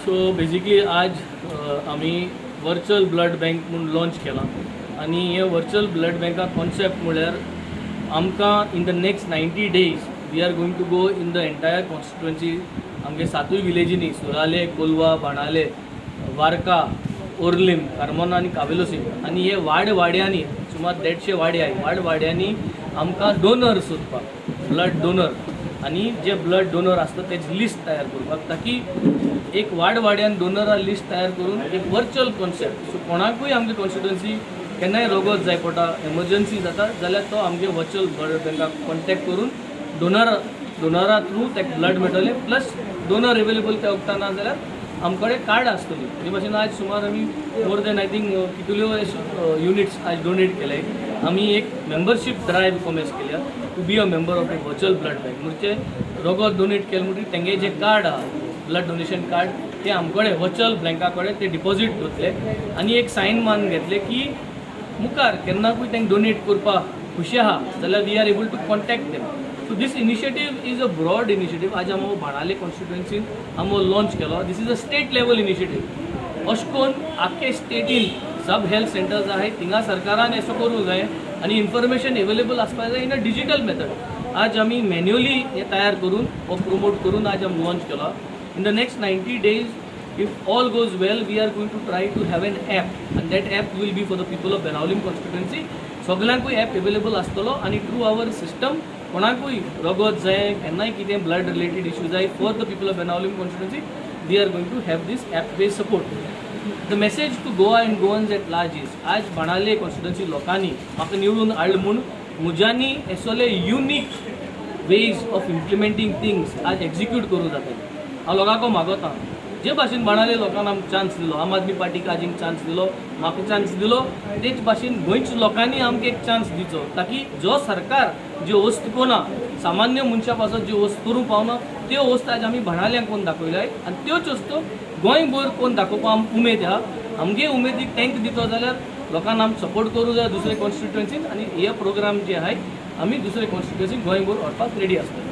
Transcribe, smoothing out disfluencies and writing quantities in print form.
So basically आज आमी virtual blood bank म्हूण लॉन्च केला आनी हे वर्चुअल ब्लड बँका कॉन्सेप्ट म्हळ्यार आमकां in the next 90 days we are going to go in the entire constituency. आमगे सातूय विलेजींनी, सुराले, कोलवा, बाणाले, वारका, ओर्लीम, कार्मोना आनी कावेलोसीम. आनी हे वाड वाड्यांनी, सुमार 150 वाडे आहाय, वाड वाड्यांनी आमकां डोनर सोदपाक, ब्लड डोनर, आनी जे ब्लड डोनर आसता तेजी लिस्ट तयार करपाक, ताकी एक वाड वाड्यान डोनरा लिस्ट तयार करून एक वर्चुअल कॉन्सेप्ट. सो कोणाकूय आमगे कॉन्स्टिट्युएन्सी केन्नाय रोगत जाय पडटा, एमर्जन्सी जाता जाल्यार तो आमगे वर्चुअल ब्लड बँकाक कॉन्टेक्ट करून डोनरा थ्रू ताका ब्लड मेळटलें. प्लस डोनर एवेलेबल त्या वखता ना जाल्यार आमचे कडेन कार्ड आसतली. हे भाशेन आज सुमार आमी मोर देन I think कितल्यो युनिट्स आज डोनेट केले. आमी एक मेंबरशीप ड्रायव्ह कॉमेन्स केल्या to be a member of the virtual blood bank. म्हणजे रोगत डोनेट केलें म्हणटकीर तेंगे जें कार्ड आहा, ब्लड डोनेशन कार्ड, ते आमकडे वर्चुअल बँका कडेन ते डिपॉजीट दवरतले आनी एक सायन मारून घेतले की मुखार केन्नाकूय तांकां डोनेट करपाक खुशी आहा जाल्यार we are able to contact them. So this initiative is a broad initiative. आज आमी बाणाले कॉन्स्टिट्युएन्सीन आमी लॉन्च केलो. This is a state level initiative. अशें करून आख्खे स्टेटीन सब हेल्थ सेंटर्स आहाय, थिंगा सरकारान असो करूंक जाय आनी इन्फॉर्मेशन एवेलेबल आसपाक जाय इन अ डिजिटल मेथड. आज आमी मॅन्युअली हें तयार करून हो प्रमोट करून आज आमी लॉन्च केला. In the next 90 days, if all goes well, we are going to try to have an app, and that app will be for the people of Benaulim constituency. सगळ्यांकूय app available आसतलो आनी through our system कोणाकूय रगत जाय, केन्नाय कितें blood related issue जाय, for the people of Benaulim constituency, we are going to have this app based support. The message to Goa and Goans at large is, आज बाणाले constituency लोकांनी म्हाका निवडून हाडलें म्हूण म्हज्यांनी असले unique ways of implementing things आज execute करूं जातले. हांव लोकांक मागोता, जे भाशेन बाणाले लोकांक आमकां चान्स दिलो, आम आदमी पार्टीक आज एक चान्स दिलो, म्हाका चान्स दिलो, तेच भाशेन गोंयच्या लोकांनी आमकां एक चान्स दिचो, ताकी जो सरकार ज्यो वस्त कोना, सामान्य मनशा पासत ज्यो वस्त करूंक पावना, त्यो वस्त आज आमी बाणाल्यांक कोन्न दाखयल्याय आनी त्योच वस्तू गोंयभर कोन्न दाखोवपा आमकां उमेद आहा. आमगे उमेदीक तेंक दितो जाल्यार लोकांक आम सपोर्ट करूं जाय दुसरे कॉन्स्टिट्युएन्सीन आनी हे प्रोग्राम जे आहाय आमी दुसरे कॉन्स्टिट्युएन्सीन गोंयभर व्हरपाक रेडी आसतले.